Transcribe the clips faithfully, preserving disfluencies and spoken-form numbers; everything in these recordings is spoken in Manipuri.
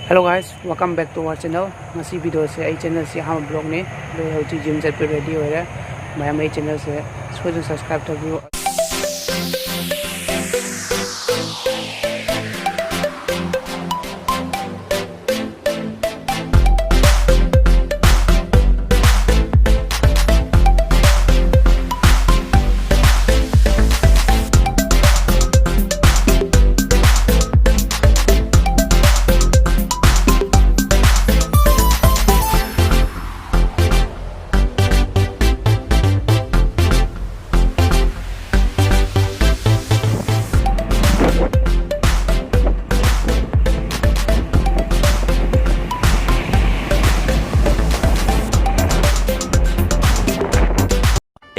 Hello guys, welcome back to our channel. ꯉꯁꯤ video ꯁꯦ ꯑꯩ channel ꯁꯤ ꯑꯍꯥꯟꯕ vlog ꯅꯤ꯫ ꯑꯗꯣ ꯍꯧꯖꯤꯛ gym ꯆꯠꯄ ready ꯑꯣꯏꯔꯦ꯫ ꯃꯌꯥꯝ ꯑꯩ channel ꯁꯦ ꯁꯣꯏꯗꯅ subscribe ꯇꯧꯕꯤꯌꯨ꯫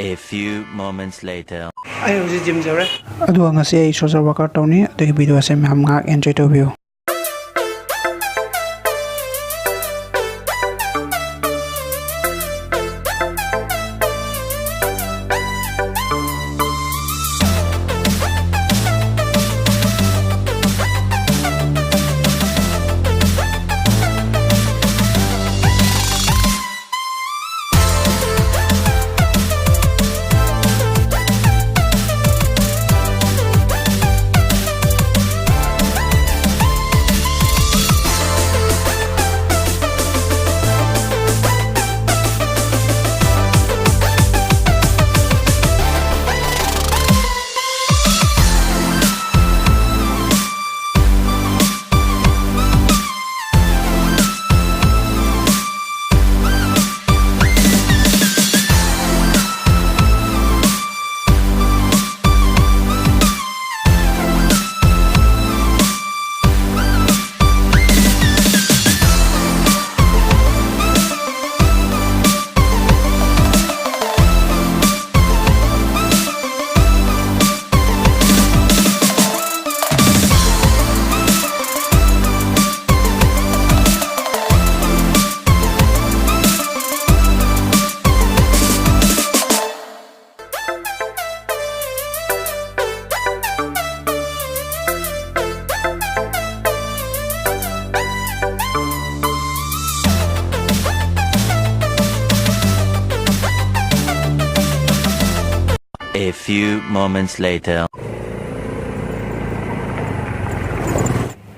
A few moments later. ꯑꯩ ꯍꯧꯖꯤꯛ gym ꯌꯧꯔꯦ꯫ ꯑꯗꯨꯒ ꯉꯁꯤ ꯑꯩ social workout ꯇꯧꯅꯤ꯫ ꯑꯗꯨꯒꯤ video ꯁꯦ ꯃꯌꯥꯝ ꯉꯥꯏꯍꯥꯛ enjoy ꯇꯧꯕꯤꯌꯨ꯫ A few moments later.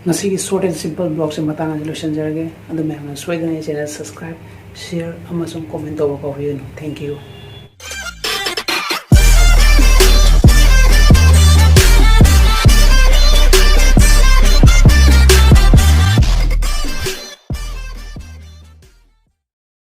ꯉꯁꯤꯒꯤ short and simple vlogꯁꯦ ꯃꯇꯥꯡ ꯑꯁꯤ ꯂꯣꯏꯁꯤꯟꯖꯔꯒꯦ꯫ ꯑꯗꯨ ꯃꯌꯥꯝꯅ ꯁꯣꯏꯗꯅ ꯑꯩ channel subscribe, share ꯑꯃꯁꯨꯡ comment ꯇꯧꯕ ꯀꯥꯎꯕꯤꯒꯅꯨ꯫ Thank you.